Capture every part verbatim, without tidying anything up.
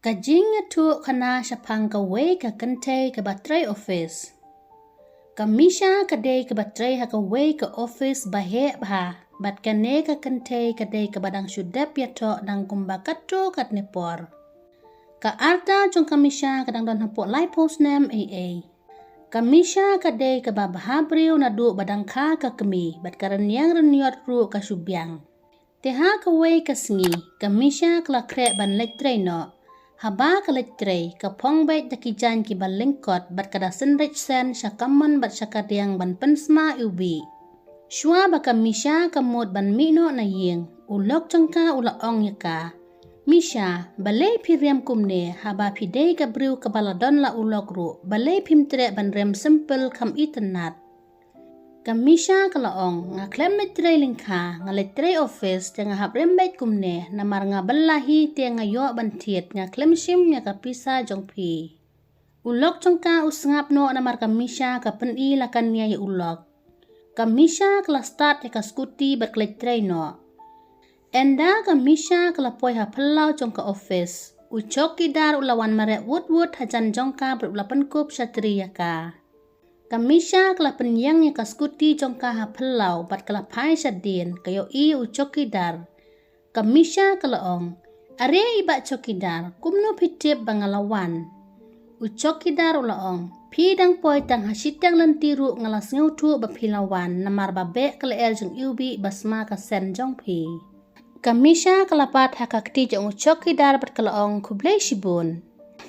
Ka jingïathuhkhana shaphang kawei ka kynthei kaba trei office. Ka Misha ka dei kaba trei ha kawei ka office ba heh bha, bad kane ka kynthei ka dei kaba dang shu dep ïathoh dang kumba katto katne por. Ka rta jong ka Misha ka dang don hapoh laiphew snem eiei. Ka Misha ka dei kaba bha briew naduh ba dang kha ka kmie, bad ka rynïeng rynïot ruh ka shu biang. Te ha kawei ka sngi, ka Misha ka la khreh ban leit trei noh. Haba ka leit trei, ka phong beit da ki jaiñ kiba lyngkot bad ka da synreit shen sha kamon bad sha kadiang ban pynsma iwbih. Shuwa ba ka Misha ka mut ban mih noh na ïing, u lok jong ka u la ong ïa ka, "Misha, balei phi rem kumne, haba phi dei ka briew kaba la don la u lok ruh, balei phim treh ban rem simple kham itynnad?" Ka Misha ka la ong, "Nga khlem leit trei lyngkha, nga leit trei office, te nga hap rem beit kumne, namar nga bylla hi te nga ïoh ban thied, nga khlem shim ïa ka pisa jong phi." U lok jong ka u sngap noh namar ka Misha ka pyni la ka nia ïa u lok. Ka Misha ka la start ïa ka scooty bad ka leit trei noh. Ynda ka Misha ka la poi ha phyllaw jong ka office, u chowkidar u la wan mareh wut wut hajan jong ka bad u la pynkup shatri ïa ka. Ka Misha ka la pynïeng ïa ka scooty jong ka ha phyllaw bad ka la phai shadien, ka ïohi u chowkidar. Ka Misha ka la ong, "Are i bah chowkidar, kumno phi tip ba nga la wan?" U chowkidar u la ong, "Phi dang poi tang ha shiteng lynti ruh nga la sngewthuh ba phi la wan, namar ba beh ka lyer jong iwbih ba sma ka sen jong phi." Ka Misha ka la bat ha ka kti jong u chowkidar bad ka la ong, "Khublei shibun."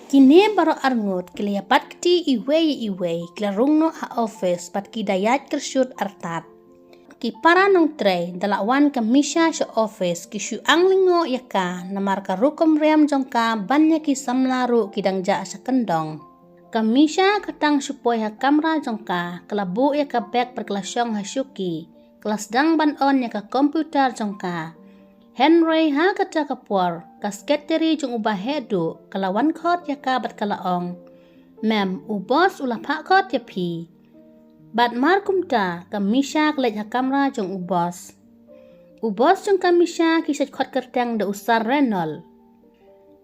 Kine baroh arngut ki la ïa bat kti iwei ïa iwei, ki la rung noh ha office bad ki da ïaid kyrshut artat. Ki para nongtrei, da la wan ka Misha sha office, ki shu ang lyngngoh ïa ka namar ka rukom rem jong ka ban ïa ki samla ruh ki dang jah sha kyndong. Ka Misha ka tang shu poi ha kamra jong ka, ka la buh ïa ka bag bad ka la shong ha shuki, ka la sdang ban on ïa ka computer jong ka. Hynrei ha kata ka por, ka secretary jong u baheh duh ka la wan khot ïa ka bad ka la ong, "Ma'am, u boss u la phah khot ïa phi." Bad mar kumta, ka Misha ka leit ha kamra jong u boss. U boss jong ka Misha ki shait khot kyrteng da u Sir Reynolds.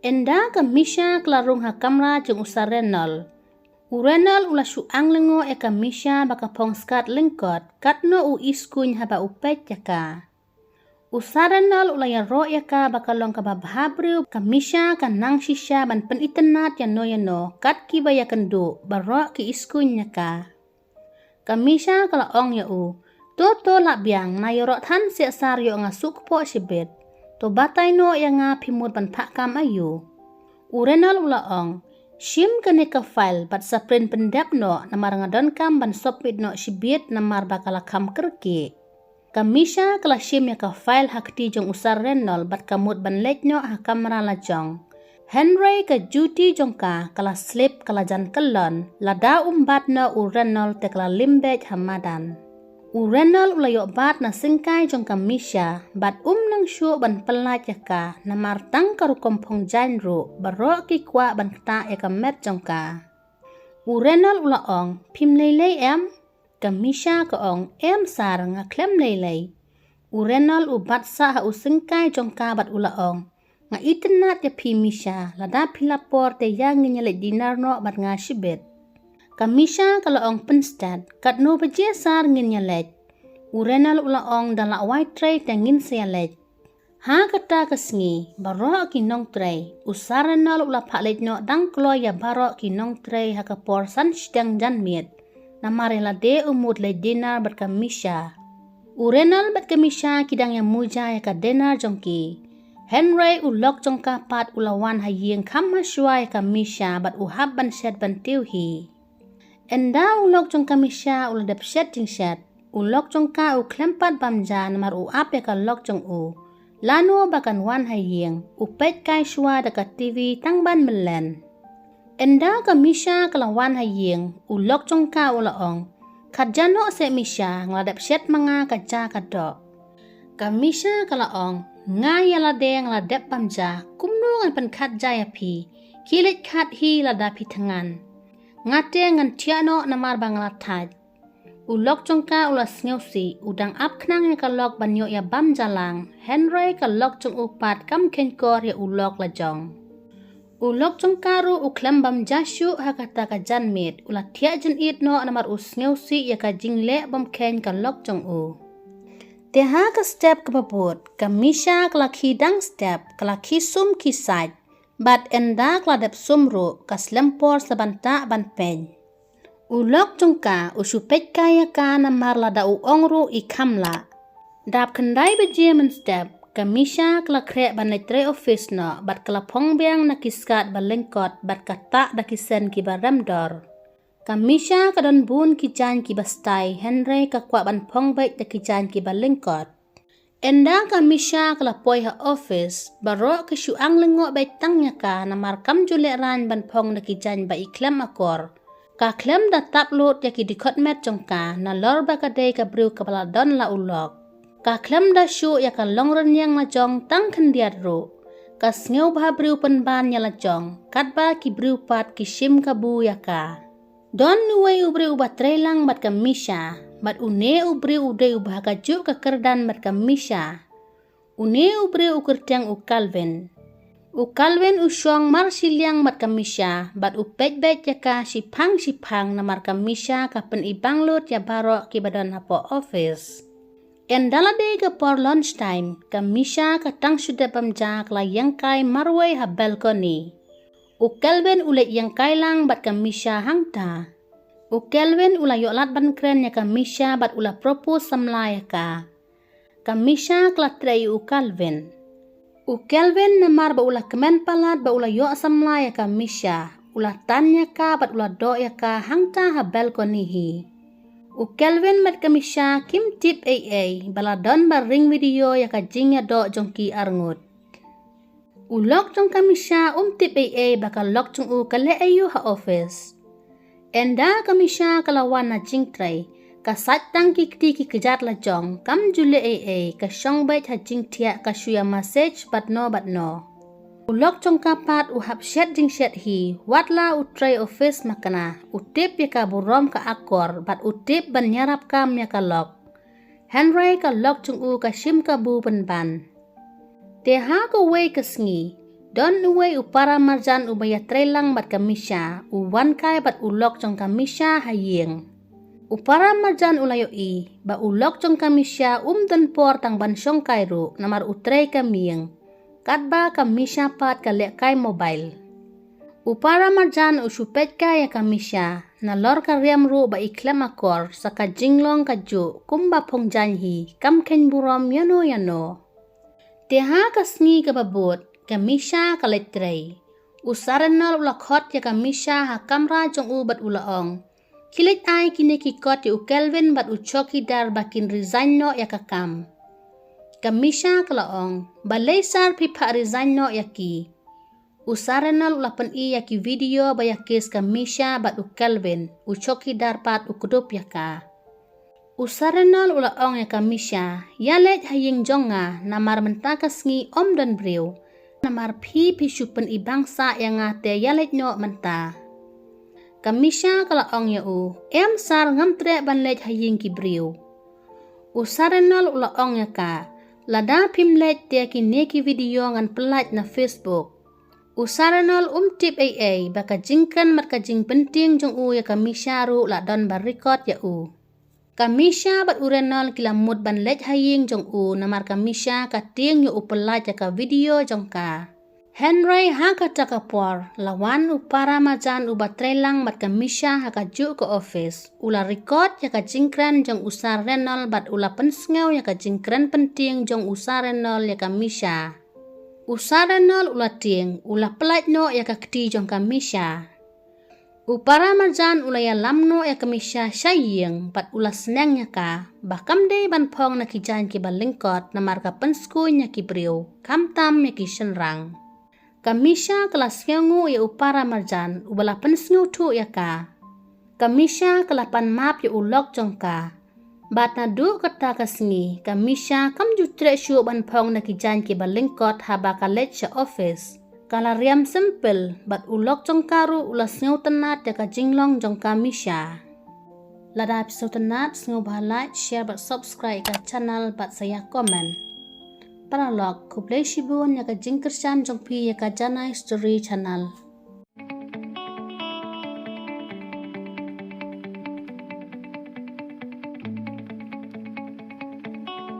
Ynda ka Misha ka la rung ha kamra jong u Sir Reynolds, u Reynolds u la shu ang lyngngoh ïa ka Misha ba ka phong skat lyngkot, katno u iskuiñ haba u peit ïa ka. U Sir Reynolds u la ïaroh ïa ka ba ka long kaba bha briew, ka Misha ka nang shisha ban pynitynnad ïano ïano, kat kiba ïakynduh, baroh ki iskuiñ ïa ka. Ka Misha ka la ong ïa u, "To to lah biang, na ïaroh than seh Sir, ïoh nga suk poh shibit. To batai noh ïa nga phi mut ban phah kam aïu." U Reynolds u la ong, "Shim kane ka file bad sa print pyndep noh, namar nga donkam ban submit noh shibit namar ba ka la kham kyrkieh." Ka Misha ka la shim ïa ka file ha kti jong u Sir Reynolds bad ka mut ban leit noh ha kamra la jong. Hynrei ka duty jong ka ka la slip, ka la jan kyllon, lada um bat noh u Reynolds te ka la lim beit ha madan. U Reynolds u la ïoh bat na syngkai jong ka Misha, bad um nang shuh ban pyllait ïa ka, namar tang ka rukom phong jaiñ ruh, baroh ki kwah ban ktah ïa ka met jong ka. U Reynolds u la ong, "Phim lei lei em?" Ka Misha ka ong, "Em Sir, nga khlem lei lei." U Reynolds u bat sah ha u syngkai jong ka bad u la ong, "Nga itynnad ïa phi Misha, lada phi la por te ïa ngin ïa leit dinner noh bad nga shibit." Ka Misha ka la ong, "Pynstet, katno baje Sir ngin ïa leit?" U Reynolds u la ong, "Da lah wai trei te ngin sa ïa leit." Ha kata ka sngi, baroh ki nongtrei, u Sir Reynolds u la phah leit noh dang kloi ïa baroh ki nongtrei ha ka por san shiteng janmiet. Namar ïa lade u mut leit dinner bad ka Misha. U Reynolds bad ka Misha ki dang ïa muja ïa ka dinner jong ki. Hynrei u lok jong ka pat u la wan ha ïing kham hashwa ïa ka Misha bad u hap ban shet ban tiew hi. Ynda u lok jong ka Misha u la dep shet jingshet, u lok jong ka u khlem pat bam ja namar u ap ïa ka lok jong u. Lano ba kan wan ha ïing, u peit kai shwa da ka T V tang ban myllen. Ynda ka Misha ka la wan ha ïing, u lok jong ka u la ong, "Khat ja noh seh Misha, nga la dep shet ma nga ka ja ka doh." Ka Misha ka la ong, "Nga ïa lade nga la dep bam ja, kumno ngan pynkhat ja ïa phi? Khie leit khat hi lada phi thngan. Nga te ngan thiah noh namar ba nga la thait." U lok jong ka u la sngewsih, u dang ap khnang ïa ka lok ban ïoh ïa bam ja lang, hynrei ka lok jong u pat kam kheiñkor ïa u lok la jong. U lok jong ka ruh u khlem bam ja shuh ha kata ka janmiet, u la thiah jynit noh namar u sngewsih ïa ka jingleh bym kheiñ ka lok jong u. Te ha ka step kaba bud, ka Misha ka la khie dang step, ka la khie sum khie sait. Bad ynda ka la dep sum ruh, ka slem por sa ban tah ban peiñ. U lok jong ka, u shu peit kai ïa ka namar lada u ong ruh i kham lah. Dap khyndai baje mynstep, ka Misha ka la khreh ban leit trei office noh, bad ka la phong biang na ki skat ba lyngkot, bad ka tah da ki sen kiba rem dor. Ka Misha ka don bun ki jaiñ kiba stai, hynrei ka kwah ban phong beit da ki jaiñ kiba lyngkot. Ynda ka Misha ka la poi ha office, baroh ki shu ang lyngngoh beit tang ïa ka namar kam ju lehraiñ ban phong da ki jaiñ ba i khlem akor. Ka khlem da tap lut ïa ki dkhot met jong ka, nalor ba ka dei ka briew kaba la don la u lok. Ka khlem da shuh ïa ka long rynïeng lajong tang khyndiat ruh. Ka sngewbha briew pynban ïa lajong, katba ki briew pat ki shim kabu ïa ka. Don uwei u briew uba trei lang bad ka Misha, bad une u briew u dei uba ha kajuh ka kyrdan bad ka Misha. Une u briew u kyrteng u Calvin. U Calvin u shong mar shiliang bad ka Misha, bad u peit beit ïa ka shiphang shiphang namar ka Misha ka pynibang lut ïa baroh kiba don hapoh office. Ynda la dei ka por lunch time, ka Misha ka tang shu dep bam ja ka la ïeng kai marwei ha balcony. U Calvin u leit ïeng kai lang bad ka Misha hangta. U Calvin u la ïoh lad ban kren ïa ka Misha bad u la propose samla ïa ka. Ka Misha ka la trei ïa u Calvin. U Calvin namar ba u la kmen palat ba u la ïoh samla ïa ka Misha, u la tan ïa ka bad u la doh ïa ka hangta ha balcony hi. U Calvin bad ka Misha kim tip ei ei ba la don ba ring video ïa ka jingïadoh jong ki arngut. U lok jong ka Misha um tip ei ei ba ka lok jong u ka leh aïu ha office. Ynda ka Misha ka la wan na jingtrei, ka sait tang ki kti ki kjat lajong, kam ju leh ei ei, ka shong beit ha jingthiah ka shu ïa message bad no bad no. U lok jong ka pat u hap shet jingshet hi, wat la u trei office makna, u tip ïa ka burom ka akor, bad u tip ban ïarap kam ïa ka lok. Hynrei ka lok jong u ka shim kabu pynban. Te ha kawei ka sngi, don uwei u para marjan uba ïatrei lang bad ka Misha, u wan kai bad u lok jong ka Misha ha ïing. U para marjan u la ïohi, ba u lok jong ka Misha um don por tang ban shong kai ruh, namar u trei ka mieng. Katba ka Misha pat ka leh kai mobile. U para marjan u shu peit kai ïa ka Misha, nalor ka riam ruh ba i khlem akor, sa ka jinglong kajuh, kumba phong jaiñ hi, kam kheiñ burom ïano ïano. Te ha ka sngi kaba bud, ka Misha ka leit trei. U Sarenol u la khot ïa ka Misha ha kamra jong u bad u la ong. Khie leit ai kine ki kot ïa u Calvin bad u chowkidar ba kin resign noh ïa ka kam. Ka Misha ka la ong, balei sir phi phah resign noh ïa ki. U Sarenol u la pyni ïa ki video ba ïa case ka Misha bad u Calvin, u chowkidar pat u kdup ïa ka. U Sarenol u la ong ïa ka Misha, ïa leit ha ïing jong nga, namar mynta ka sngi um don briew. Namar phi phi shu pynibang sah ïa nga te ïa leit noh mynta. Ka Misha ka la ong ïa u, em sir ngam treh ban leit ha ïing ki briew. U Sarenol u la ong ïa ka, lada phim leit te kine ki video ngan pyllait na Facebook. U Sarenol um tip ei ei, ba ka jingkren bad ka jingpyntieng jong u ïa ka Misha ruh la don ba record ïa u. Ka Misha bad u Renol ki la mut ban leit ha ïing jong u namar ka Misha ka tieng ïa u pyllait ïa ka video jong ka. Hynrei ha kata ka por, la wan u para marjan uba trei lang bad ka Misha ha kajuh ka office. U la record ïa ka jingkren jong u Sarenol bad u la pynsngew ïa ka jingkren pyntieng jong u Sarenol ïa ka Misha. U Sarenol u la tieng, u la pyllait noh ïa ka kti jong ka Misha. U para marjan u la ïalam noh ïa ka Misha sha ïing, bad u la sneng ïa ka, ba kam dei ban phong na ki jaiñ kiba lyngkot namar ka pynskuiñ ïa ki briew, khamtam ïa ki shynrang. Ka Misha ka la sngewnguh ïa u para marjan, uba la pynsngewthuh ïa ka. Ka Misha ka la pan map ïa u lok jong ka. Bad naduh kata ka sngi, ka Misha kam ju treh shuh ban phong na ki jaiñ kiba lyngkot haba ka leit sha office. Ka la riam simple, bad u lok jong ka ruh u la sngewtynnat ïa ka jinglong jong ka Misha. Lada phi sngewtynnat, sngewbha like, share bad subscribe ka channel bad sa ïa comment. Paralok, khublei shibun ïa ka jingkyrshan jong phi ïa ka Janai Story Channel.